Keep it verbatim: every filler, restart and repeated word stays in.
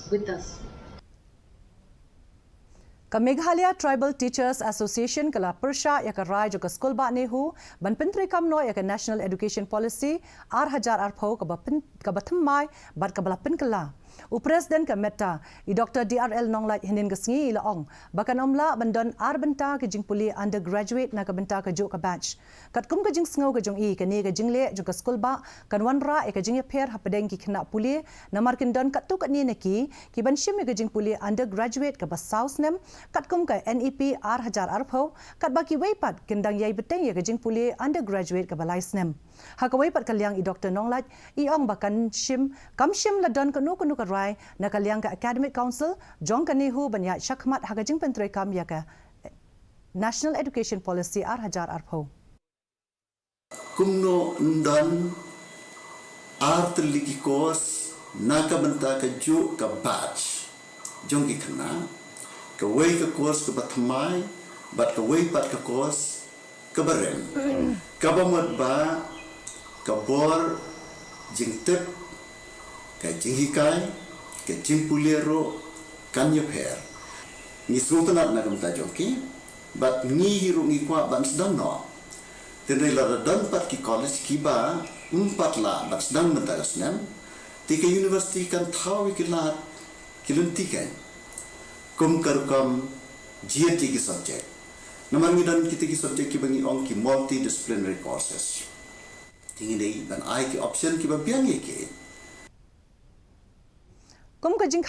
Ka Meghalaya Tribal Teachers Association ka la pyrshah ïa ka rai jong ka skulbah NEHU ban pyntreikam noh ïa ka National Education Policy ar hajar arphew kaba pyn-, kaba thymmai bad kaba la pynkylla. U President ka METTA, i Doktor D R L Nonglait, hynnin ka sngi i la ong ba kan ym lah ban don ar bynta ka jingpule undergraduate na ka bynta kajuh ka batch. Katkum ka jingsngew ka jong i, kane ka jingleh jong ka skulbah kan wanrah ïa ka jingïapher hapdeng ki khynnah pule, namar kin don katto katne na ki kiban shim ïa ka jingpule undergraduate kaba saw snem katkum ka N E P ar hajar arphew, katba kiwei pat kin dang ïai bteng ïa ka jingpule undergraduate kaba lai snem. Ha kawei pat ka liang, i Doktor Nonglait i ong ba kan shim, kam shym la don kano kano ka rai na ka liang ka Academic Council jong ka NEHU ban ïaid shakhmat ha ka jingpyntreikam ïa ka National Education Policy ar hajar arphew. Kumno yn don ar tylli ki course na ka bynta kajuh ka batch jong ki khynnah, kawei ka course kaba thymmai bad kawei pat ka course kaba rim, kaba mut ba ka bor jingtip, ka jinghikai, ka jingpule ruh kan ïapher. Ngi sngewtynnat na ka bynta jong ki bad ngi hi ruh ngi kwah ban sdang noh. Tynrai lada don pat ki college kiba ym pat lah ban sdang mynta ka snem, te ka university kan thaw ïa ki lad ki lynti kein kum ka rukom jied ïa ki subject. Namar ngi don kita ki subject kiba ngi ong ki multidisciplinary courses. Te ngi dei ban ai ki option kiba biang ïa ki. Kum ka jingkhang